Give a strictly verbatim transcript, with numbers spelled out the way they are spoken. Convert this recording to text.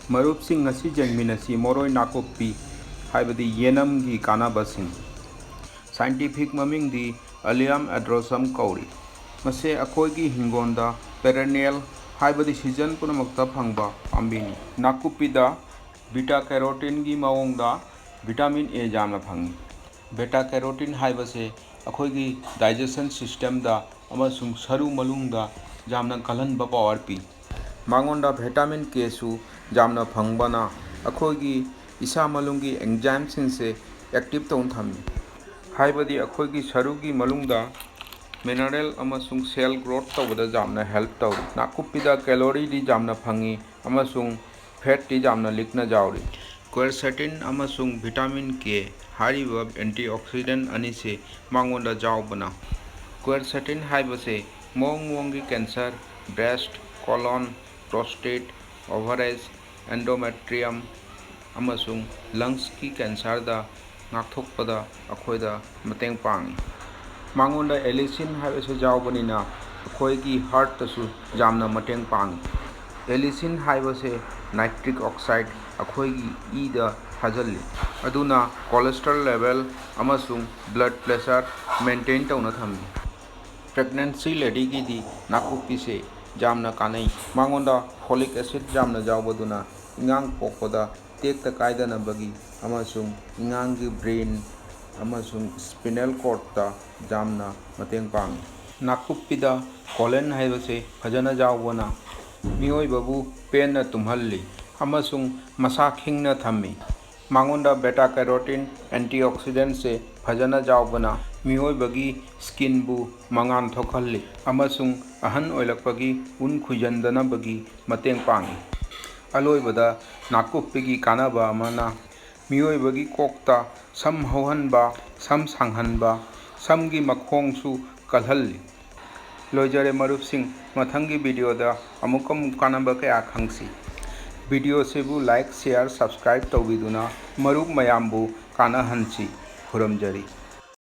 ꯃꯔꯨꯞꯁꯤꯡ, ꯉꯁꯤ ꯌꯦꯡꯃꯤꯟꯅꯁꯤ ꯃꯔꯣꯏ ꯅꯥꯀꯨꯞꯄꯤ ꯍꯥꯏꯕꯗꯤ ꯌꯦꯅꯝꯒꯤ ꯀꯥꯟꯅꯕꯁꯤꯡ꯫ Scientific ꯃꯃꯤꯡꯗꯤ Allium androsanum ꯀꯧꯔꯤ꯫ ꯃꯁꯤ ꯑꯩꯈꯣꯏꯒꯤ ꯍꯤꯡꯒꯣꯜꯗ perennial ꯍꯥꯏꯕꯗꯤ season ꯄꯨꯝꯅꯃꯛꯇ ꯐꯪꯕ ꯄꯥꯝꯕꯤꯅꯤ꯫ ꯅꯥꯀꯨꯞꯄꯤꯗ beta caroteneꯒꯤ ꯃꯑꯣꯡꯗ vitamin A ꯌꯥꯝꯅ ꯐꯪꯏ꯫ Beta carotene ꯍꯥꯏꯕꯁꯦ ꯑꯩꯈꯣꯏꯒꯤ digestion systemꯗ ꯑꯃꯁꯨꯡ ꯁꯔꯨ ꯃꯅꯨꯡꯗ ꯌꯥꯝꯅ ꯀꯜꯍꯟꯕ power ꯄꯤ꯫ ꯃꯉꯣꯟꯗ vitamin Kꯁꯨ ꯌꯥꯝꯅ ꯐꯪꯕꯅ ꯑꯩꯈꯣꯏꯒꯤ ꯏꯁꯥ ꯃꯅꯨꯡꯒꯤ enzymeꯁꯤꯡꯁꯦ active ꯇꯧꯅ ꯊꯝꯃꯤ꯫ ꯍꯥꯏꯕꯗꯤ ꯑꯩꯈꯣꯏꯒꯤ ꯁꯔꯨꯒꯤ ꯃꯅꯨꯡꯗ mineral ꯑꯃꯁꯨꯡ cell growth ꯇꯧꯕꯗ ꯌꯥꯝꯅ help ꯇꯧꯏ꯫ ꯅꯥꯀꯨꯞꯄꯤꯗ calorie ꯗꯤ ꯌꯥꯝꯅ ꯐꯪꯏ ꯑꯃꯁꯨꯡ fat ꯇꯤ ꯌꯥꯝꯅ ꯂꯤꯛꯅ ꯌꯥꯎꯔꯤ꯫ Quercetin ꯑꯃꯁꯨꯡ vitamin K ꯍꯥꯏꯔꯤꯕ antioxidant ꯑꯅꯤꯁꯦ ꯃꯉꯣꯟꯗ ꯌꯥꯎꯕꯅ, quercetin ꯍꯥꯏꯕꯁꯦ ꯃꯑꯣꯡ ꯃꯑꯣꯡꯒꯤ cancer, breast, colon, prostate, ovaries, endometrium ꯑꯃꯁꯨꯡ lungsꯀꯤ cancerꯗ ꯉꯥꯛꯊꯣꯛꯄꯗ ꯑꯩꯈꯣꯏꯗ ꯃꯇꯦꯡ ꯄꯥꯡꯏ꯫ ꯃꯉꯣꯟꯗ allicin ꯍꯥꯏꯕꯁꯨ ꯌꯥꯎꯕꯅꯤꯅ ꯑꯩꯈꯣꯏꯒꯤ heartꯇꯁꯨ ꯌꯥꯝꯅ ꯃꯇꯦꯡ ꯄꯥꯡꯏ꯫ Allicin ꯍꯥꯏꯕꯁꯦ nitric oxide ꯑꯩꯈꯣꯏꯒꯤ ꯏꯗ ꯊꯥꯖꯜꯂꯤ, ꯑꯗꯨꯅ cholesterol level ꯑꯃꯁꯨꯡ blood pressure maintain ꯇꯧꯅ ꯊꯝꯃꯤ꯫ Pregnancy ladyꯒꯤꯗꯤ ꯅꯥꯀꯨꯞꯄꯤꯁꯦ ꯌꯥꯝꯅ ꯀꯥꯟꯅꯩ꯫ ꯃꯉꯣꯟꯗ folic acid ꯌꯥꯝꯅ ꯌꯥꯎꯕꯗꯨꯅ ꯏꯉꯥꯡ ꯄꯣꯛꯄꯗ ꯇꯦꯛꯇ ꯀꯥꯏꯗꯅꯕꯒꯤ ꯑꯃꯁꯨꯡ ꯏꯉꯥꯡꯒꯤ brain ꯑꯃꯁꯨꯡ spinal cordꯇ ꯌꯥꯝꯅ ꯃꯇꯦꯡ ꯄꯥꯡꯏ꯫ ꯅꯥꯀꯨꯞꯄꯤꯗ choline ꯍꯥꯏꯕꯁꯦ ꯐꯖꯅ ꯌꯥꯎꯕꯅ ꯃꯤꯑꯣꯏꯕꯕꯨ ꯄꯦꯟꯅ ꯇꯨꯝꯍꯜꯂꯤ ꯑꯃꯁꯨꯡ ꯃꯁꯥ ꯈꯤꯡꯅ ꯊꯝꯃꯤ꯫ ꯃꯉꯣꯟꯗ beta carotene antioxidantꯁꯦ ꯐꯖꯅ ꯌꯥꯎꯕꯅ ꯃꯤꯑꯣꯏꯕꯒꯤ skinꯕꯨ ꯃꯉꯥꯟ ꯊꯣꯛꯍꯜꯂꯤ ꯑꯃꯁꯨꯡ ꯑꯍꯟ ꯑꯣꯏꯔꯛꯄꯒꯤ ꯎꯟ ꯈꯨꯏꯖꯟꯗꯅꯕꯒꯤ ꯃꯇꯦꯡ ꯄꯥꯡꯏ꯫ ꯑꯂꯣꯏꯕꯗ, ꯅꯥꯀꯨꯞꯄꯤꯒꯤ ꯀꯥꯟꯅꯕ ꯑꯃꯅ ꯃꯤꯑꯣꯏꯕꯒꯤ ꯀꯣꯛꯇ ꯁꯝ ꯍꯧꯍꯟꯕ, ꯁꯝ ꯁꯥꯡꯍꯟꯕ, ꯁꯝꯒꯤ ꯃꯈꯣꯡꯁꯨ ꯀꯜꯍꯜꯂꯤ꯫ ꯂꯣꯏꯖꯔꯦ ꯃꯔꯨꯞꯁꯤꯡ, ꯃꯊꯪꯒꯤ videoꯗ ꯑꯃꯨꯛ ꯑꯃꯨꯛ ꯀꯥꯟꯅꯕ ꯀꯌꯥ ꯈꯪꯁꯤ꯫ Videoꯁꯤꯕꯨ like, share, subscribe ꯇꯧꯕꯤꯗꯨꯅ ꯃꯔꯨꯞ ꯃꯌꯥꯝꯕꯨ ꯀꯥꯟꯅꯍꯟꯁꯤ꯫ ꯈꯨꯔꯨꯝꯖꯔꯤ꯫